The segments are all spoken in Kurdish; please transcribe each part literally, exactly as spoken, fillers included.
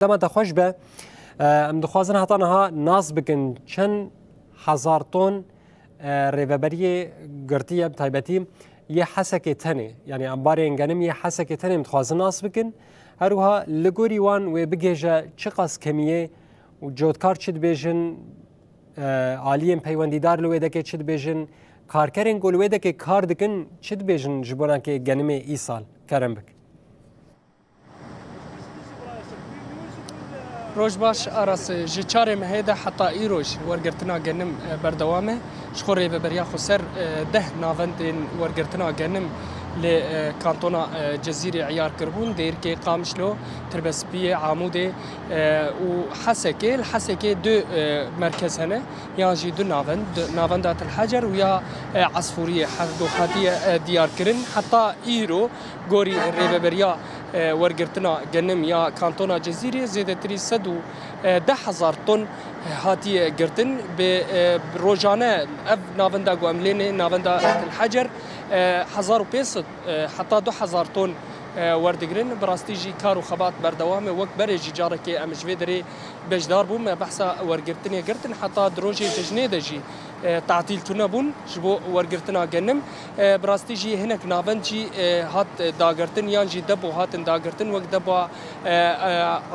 Dema te xweş be. E, em dixwazin heta niha nas bikin çend hezar ton, e, rêveberiyê girtiye, bi taybetî yê Hesekê tenê, yanî ambarên genim yê Hesekê tenê em dixwazin nas bikin. Her wiha li gorî wan wê bigihêje çiqas kemiyê û cotkar çi dibêjin, e, aliyên peywendîdar li wê dekê çi dibêjin, karkerên ku li wê dekê kar dikin çi dibêjin ji bona ke genimê îsal? Kerem bik. Roj baş Aras, ji çarê mehê de heta îroj wergirtina genim, e, berdewam e. Ji xwe rêveberiya xweser, e, deh navendên wergirtina genim li, e, kantona, e, Cezîrê eyar kiribûn, Dêrikê, Qamişlo, Tirbespiyê, Amûdê, e, û Hesekê. Li Hesekê du, e, merkez hene, yan jî du navend, navenda Til Hecer û ya, e, Esfûriyê, her du hatiye, e, diyar kirin. Heta îro gorî rêveberiya, e, wergirtina genim ya kantona Cezîrê zêdetirî sed û deh hezar ton hatiye girtin. Bi, e, rojane ev navenda ku em lê ne, navenda Til Hecer, e, hezar û pênc sed, e, heta du hezar ton, e, werdigirin. Bi rastî jî kar û xebat berdewam e. Wek berê jî carekê em ji vê derê beşdar bûn. Me behsa wergirtinê girtin. Heta di rojê cejnê de jî, e, tatîl tune bûn ji bo wergirtina genim. E, bi rastî jî hinek navend jî, e, hat, e, dagirtin yan jî debo hatin dagirtin, wek deba, e, e,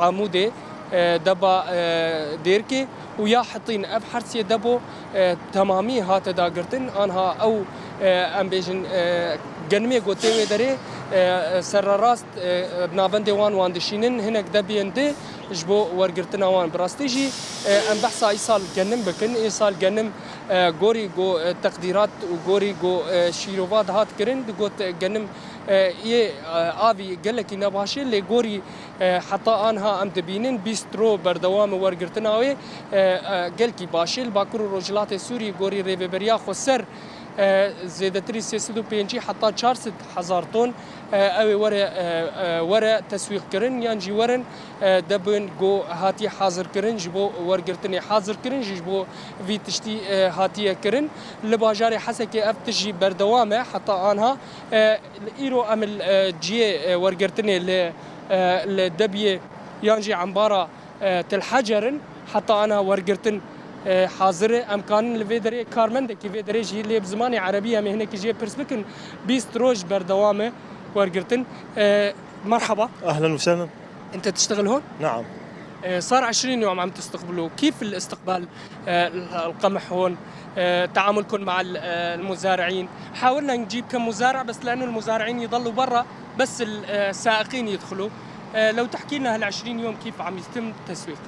Amûdê, e, deba, e, Dêrkê û ya Hitîn. Ev her sê debo, e, temamî hate dagirtin. Anha ew, e, em bêjin, e, genimê ku tê wê derê, e, e, serrerast, e, e, navendê wan wan dişînin, hinek debiyên di ji bo wergirtina wan. Bi rastî jî, e, em behsa îsal genim bikin. Îsal genim, e, gorî ku, e, teqdîrat û gorî ku, e, şîrova dihat kirin, digot, e, genim, e, yê, e, avî gelekî nebaş e, lê gorî, e, heta anha em dibînin bîst ro berdewam e wergirtina wê, e, e, gelkî baş e. Li Bakur û Rojhilatê Sûrî gorî rêveberiya xweser, e, zêdetirî sê sed û pêncî heta çar sed hezar ton, e, ew ê were, e, e, were teswîq kirin yan jî werin, e, debên ku hatiye hazir kirin ji bo wergirtinê hazir kirin jî ji bo vî tiştî, e, hatiye kirin. Li bajarê Hesekê ev tişt jî berdewam e heta anha. E, li îro em li, e, ciyê, e, wergirtinê li, e, li Debiyê yan jî embara, e, Til Hecer in. Heta ana wergirtin, e, hazir e. Em kanin li vê derê karmendekî vê derê jî lê bi zimanê erebî em ê hinekî jê pirs bikin. Bîst roj berdewam e wergirtin. E, merhaba. أهلًا وسهلًا. أنت تشتغل هون؟ نعم. آه، صار عشرين يوم عم تستقبلوا، كيف الاستقبال، آه، القمح هون؟ آه، تعاملكم مع ال-، آه، المزارعين؟ حاولنا نجيب كم مزارع، بس لأنه المزارعين يضلوا برا، بس ال-، آه، السائقين يدخلوا. آه، لو تحكي لنا هال عشرين يوم كيف عم يتم التسويق؟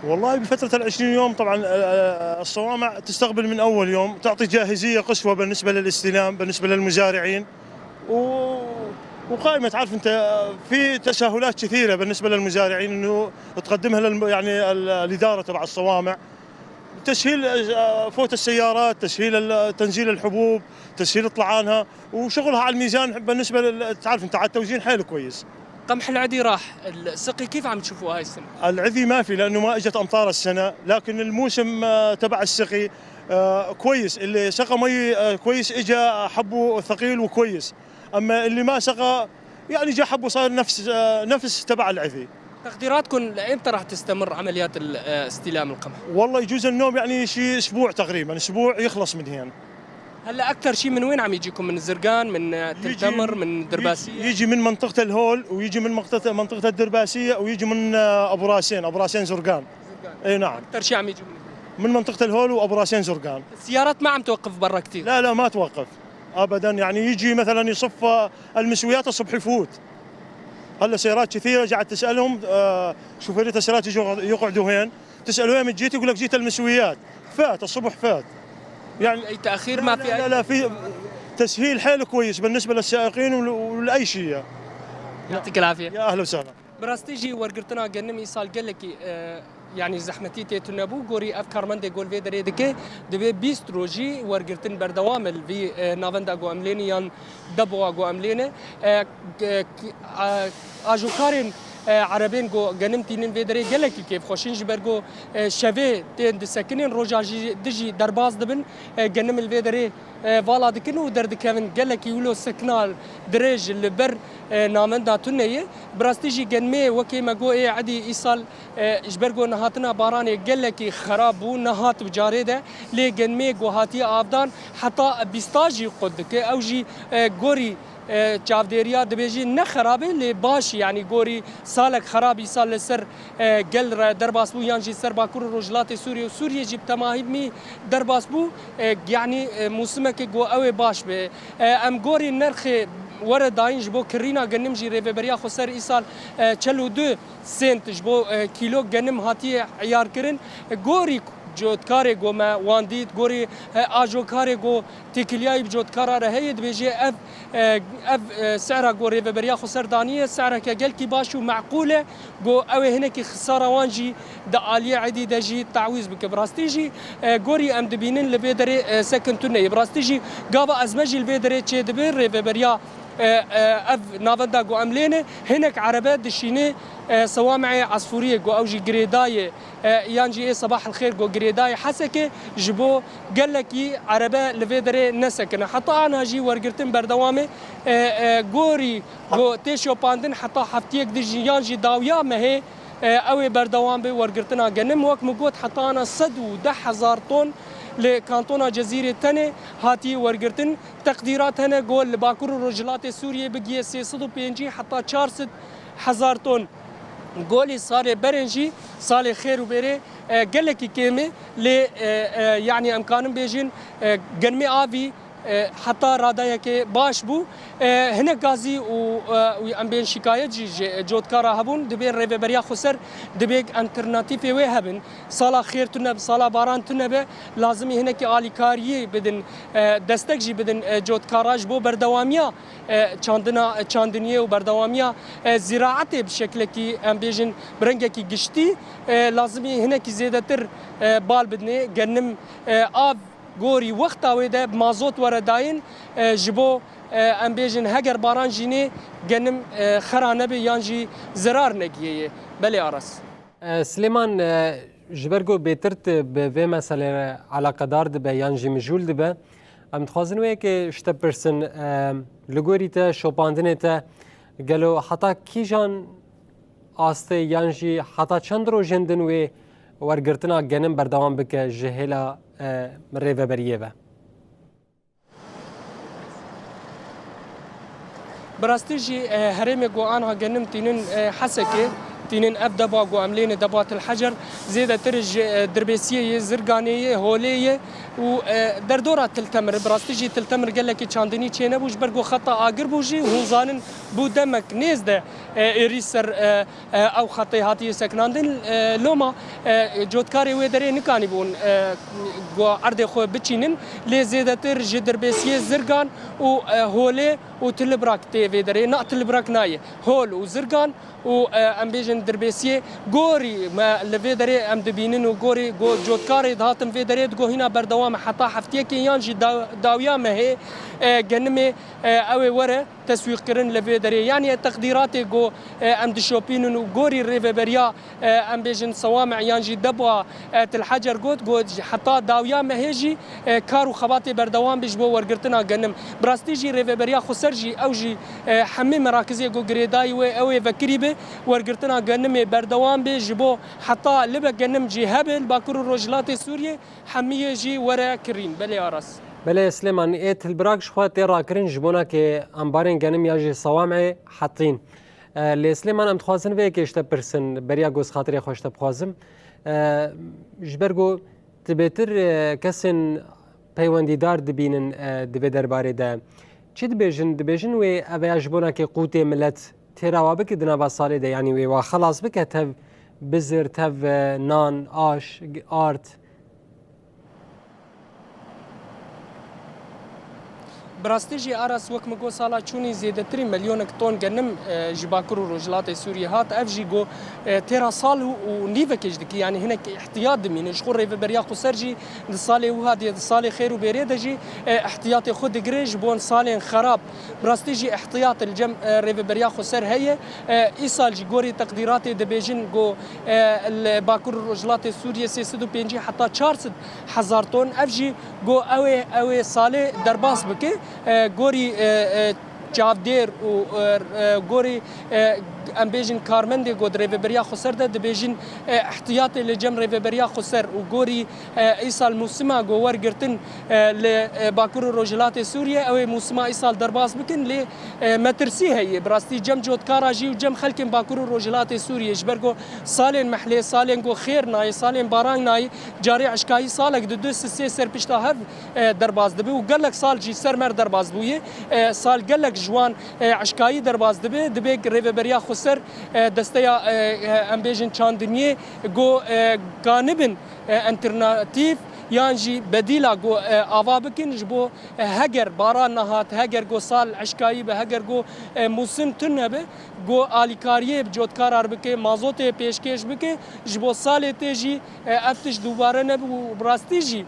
والله بفترة العشرين يوم طبعًا، آه، آه، الصوامع تستقبل من أول يوم، تعطي جاهزية قصوى بالنسبة للاستلام، بالنسبة للمزارعين. و-، وقائمة، تعرف أنت، في تسهلات كثيرة بالنسبة للمزارعين إنه تقدمها للم-، يعني ال-، الإدارة تبع الصوامع. تسهيل، آه، فوت السيارات، تسهيل ال-، تنزيل الحبوب، تسهيل طلعانها، وشغلها على الميزان بالنسبة لل-، تعرف أنت على التوزين حيل كويس. قمح العدي راح، السقي كيف عم تشوفوا هاي السنة؟ العدي ما في لأنه ما إجت أمطار السنة، لكن الموسم، آه، تبع السقي، آه، كويس. اللي سقى مي، آه، كويس، إجا حبه ثقيل وكويس. أما اللي ما سقى، يعني، جا حبه صار نفس، آه، نفس تبع العدي. تقديراتكم لإمتى راح تستمر عمليات ال-، آه، استلام القمح؟ والله يجوز النوم، يعني، شي أسبوع تقريبًا، أسبوع يخلص من هين. هلا أكثر شي من وين عم يجيكم؟ من زرقان، من، آه، تل يجي، تمر، من درباسية؟ يجي، يجي من منطقة الهول، ويجي من منطقة، منطقة الدرباسية، ويجي من، آه، أبو راسين، أبو راسين زرقان. زرقان. إي نعم. أكثر شي عم يجوا من هناك. من منطقة الهول وأبو راسين زرقان. السيارات ما عم توقف برا كتير؟ لا، لا، ما توقف أبدًا. يعني يجي مثلًا يصف المسويات الصبح يفوت. هلا سيارات كثيرة قاعد تسألهم، آه، شوفيرات السيارات يجوا يقعدوا هين، تسأل: "وين جيت؟" يقول لك: "جيت المسويات." فات الصبح، فات. يعني أي تأخير؟ لا، ما في لا، أي لا، لا، في تسهيل حيل كويس بالنسبة للسائقين ول-، ولأي شيء. يعطيك العافية. يا أهلا وسهلا. Bi rastî jî wergirtina genim îsal gelekî, e, yanî zehmetî tê tune bû. Gorî ev karmendê ku li vê derê dike, divê bîst rojî wergirtin berdewam e li vî, e, navenda ku em lê ne yan deboa ku em lê ne. E, g-, k-, a-, ajokarên E, erebên ku genim tînin vê derê gelekî kêfxweş in, ji ber ku, e, şevê tên disekinên, roja jî dijî derbas dibin, e, genim li vê derê, e, vala dikin û derdikevin. Gelekî wilo sekna dirêj li ber, e, navenda tune ye. Bi rastî jî genimê wekê me got ê edî îsal, e, ji ber ku nehatina baranê gelekî xerab bû, nehat bi carê de, lê genimê ku hatiye avdan heta bîsta jî qut dike. Ew jî, e, gorî e, çavdêriya dibêjî ne xerab e, lê baş, yanî gorî salek xerab îsal li ser, e, gel re derbas bû, yan jî ser Bakur û Rojhilatê Sûriyê û Sûriyê jî bi temahî mî derbas bû, e, yanî, e, mûsimeke ku ew ê baş be. E, em gorî nerxê were dayîn ji bo kirîna genim jî Rêveberiya Xweser îsal, e, çel û du sent ji bo, e, kîlo genim hatiye eyar kirin. E, gorî cotkarê ku me wan dît, gorî, e, ajokarê ku têkiliyayî bi cotkara re heye, dibêje ev, e, ev, e, sera ku Rêveberiya Xweser daniye, sereke gelkî baş û meqûl e, ku ew ê hinekî xisara wan jî di aliyê êdî de jî tawîz bike. Bi rastî jî, e, gorî em dibînin li vê derê, e, sekin tune ye. Bi rastî jî gava ezme jî li vê derê çêdibe, Rêveberiya, e, e, ev navenda ku em lê ne, hinek erebe dişîne, e, Sewameyê Esfûriyê ku ew jî girêdayê, e, yan jî ê Sebah el Xêr ku girêdayê Hesekê ji bo gelekî erebe li vê derê nesekine. Heta ana jî wergirtin berdewam e, e, e, gorî ku tê şopandin heta heftiyek dijî yan jî dawiya mehê, e, ew ê berdewam be wergirtina genim. Wek min got, heta ana sed û deh hezar ton li kantona Cezîrê tenê hatiye wergirtin. Teqdîrat hene ku li Bakur û Rojhilatê Sûriyê bigiye sê sed û pêncî heta çar sed hezar ton. Golî salê berên jî salê xêr û bêrê, e, gelekî kêm e, lê, e, e, yanî em kanin bêjin, e, genimê avî, e, heta radayekê baş bû. E, hinek gazî û, e, û em bên şikayet jî ji cotkara hebûn, dibê Rêveberiya Xweser dibê alternatîfê wê hebin. Sala xêr tune be, sala baran tune be, lazimî hinekî alîkariyê bidin, e, destek jî bidin, e, cotkara ji bo berdewamiya, e, çandina, e, çandiniyê û berdewamiya, e, zîraetê bi şeklekî, em bêjin, bi rengekî giştî, e, lazimî hinekî zêdetir, e, bal bidinê. Genim, e, av gorî wexta wê de bi mazot were dayîn, e, ji bo, e, em bêjin, heger baran jî nê, genim, e, xera nebe yan jî zerar negihê ye. Belê Aras. E, Silêman, e, ji ber ku bêtir tu bi vê meselê re eleqedar dibe yan jî mijûl dibe, em dixwazin wê yekê ji te pirsin, e, li gorî te, şopandinê te, gelo heta kîjan astê yan jî heta çend rojên din wê wergirtina genim berdewam bike ji hêla, e, rêveberiyê ve? Bi rastî jî, e, herêmê ku anha genim tînin, e, Hesekê, tînin ev deba ku em lêne deba Til Hecer, zêdetir ji, e, Dirbêsiyê yê, Zirganê yê, Holê yê û, e, derdora Til Temir. Bi rastî jî Til Temir gelekî çandinî çênebû, ji ber ku xeta agir bû jî, hûn zanin bû demek nêz de, e, êrî ser, e, e, ew xetê hatiye sekinandin. E, loma, e, cotkarê wê derê nikanîbûn, e, ku erdê xwe biçînin, lê zêdetir ji Dirbêsiyê, Zirgan û, e, Holê û Tilibrak tê vê derê. Na, Tilibrak nayê. Hol û Zirgan û, e, em bêjin Dirbêsiyê. Gorî me li vê derê em dibînin û gorî go-, cotkarê dihatin vê derê digo hîna berdewam e heta heftiyekê yan jî da-, dawiya mehê, e, genimê, e, ew ê were teswîqkirin li vê derê. Yanî teqdîratê ku, e, em dişopînin û gorî rêveberiya, e, em bêjin Sewame yan jî deba, e, Til Hecer got, got heta dawiya mehê jî, e, kar û xebatê berdewam be ji bo wergirtina genim. Bi rastî jî rêveberiya xweser jî ew jî, e, hemî merakizê ku girêdayî wê ew ê vekirî be, wergirtina genimê berdewam be ji bo heta libe genim jî hebe li Bakur û Rojhilatê Sûriyê hemiyê jî were kirîn. Belê Aras. Belê Silêman, ê Tilbirak ji xwe tê rakirin ji bona ke ambarên genim ya jî Sewamê hetîn. E, lê Silêman, em dixwazin vê yekê ji te pirsin, beriya ku ez xatirê xwe ji te bixwazim. E, ji ber ku tu bêtir, e, kesên peywendîdar dibînin, e, di vê derbarê de. Çi dibêjin? Dibêjin wê ev ya ji bona ke qûtê milet têra wa bike di nava salê de, yanî wê wa xelas bike, tev bizir, tev, e, nan, aş, ard. Bi rastî jî Aras, wek min got, sala çûnî zêdetirî milyonek ton genim, e, ji Bakur û Rojhilatê Sûriyê hat. Ev jî got, e, têra sal û, û nîvekê ji dikî, yanî hinek îhtiyat dimîne. Ji xwe Rêveberiya Xweser jî di salê wiha de, di salê xêr û bêrê de jî, e, îhtiyatê xwe digire ji bo salên xerab. Bi rastî jî îhtiyat li cem, e, Rêveberiya Xweser heye. E, îsal jî gorî teqdîratê dibêjin got, e, li Bakur û Rojhilatê Sûriyê sê sed û pêncî heta çar sed hezar ton. Ev jî got ew ê, ew ê salê derbas bike. E, gorî, e, e, çavdêr û, e, e, gorî, e, em bêjin karmendê got Rêveberiya Xweser de dibêjin, e, îhtiyatê li cem Rêveberiya Xweser û gorî, e, îsal mûsima got wergirtin, e, li, e, Bakur û Rojhilatê Sûriyê, ew ê mûsima îsal derbas bikin, lê, e, metirsî heye. Bi rastî cem cotkara jî û cem xelkên Bakur û Rojhilatê Sûriyê, ji ber ku salên mehlê, salên ku xêr nayê, salên baran nayê, carê eşkayî salek di du sê ser pişta hev, e, derbas dibe û gelek sal jî ser mer derbas bûye. E, sal gelek ji wan, e, eşkayî derbas dibe. Dibe Rêveberiya Xweser, e, desteya, e, e, em bêjin çandiniyê ku, e, ganibin, e, enternatîf yan jî bedîla ku, e, ava bikin ji bo, e, heger baran nehat, heger ku sal eşkayî be, heger ku, e, mûsim tune be, ku alîkariyê bi cotkarar bike, mazotê pêşkêş bike, ji bo salê tê jî, e, ev tişt dubare nebe û bi rastî jî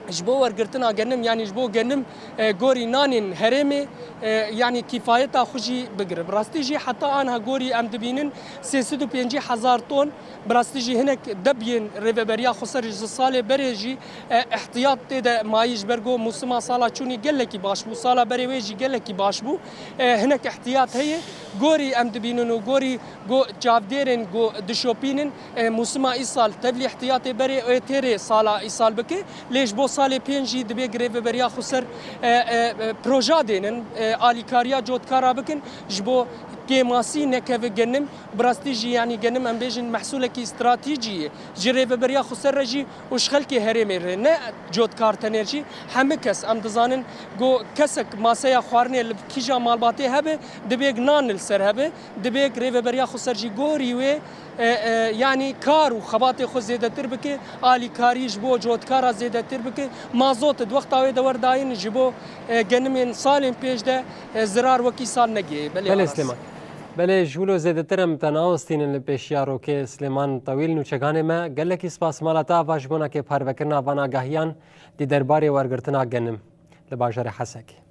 ji bo wergirtina genim, yanî ji bo genim, e, gorî nanên herêmê, e, yanî kîfayeta xwe jî bigire. Bi rastî jî heta anha gorî em dibînin sê sed û pêncî hezar ton. Bi rastî jî hinek deb yên Rêveberiya Xweser ji salê berê jî, e, îhtiyat tê de mayî, ji ber ku mûsima sala çûnî gelekî baş bû, sala berê wê jî gelekî baş bû. E, hinek îhtiyat heye. Gorî em dibînin û gorî ku çavdêrên ku dişopînin, e, mûsima îsal tevlî îhtiyatê berê ê têrê sala îsal bike. Lê ji bo salê pênc jî dibê Rêveberiya Xweser, e, e, e, proja dênin, e, alîkariya cotkara bikin ji bo kêmasî nekeve genim. Bi rastî jî, yanî genim, em bêjin, mehsûlekî stratejî ye. Ji Rêveberiya Xweser re jî û ji xelkê herêmê re, ne cotkar tenê jî, hemî kes em dizanin ku kesek maseya xwarinê li kîja malbatê hebe, dibê nan li ser hebe, dibê Rêveberiya Xweser jî gorî wê, e, e, yanî kar û xebatê xwe zêdetir bike, alîkarî ji bo cotkara zêdetir bike, mazot di wexta wê de werdayîn ji bo, e, genimên salên pêş de, e, zirar wekî sal negihê. Belê, Belê, Aras. Silêman. Belê, ji wilo zêdetir em te naostînin li pêşiya rokê. Silêman Tewîl, nûçeganê me, gelekî spas mala te ava ji bo nakê parvekirina van agahiyan di derbarê wergirtina genim li bajarê Hesekê.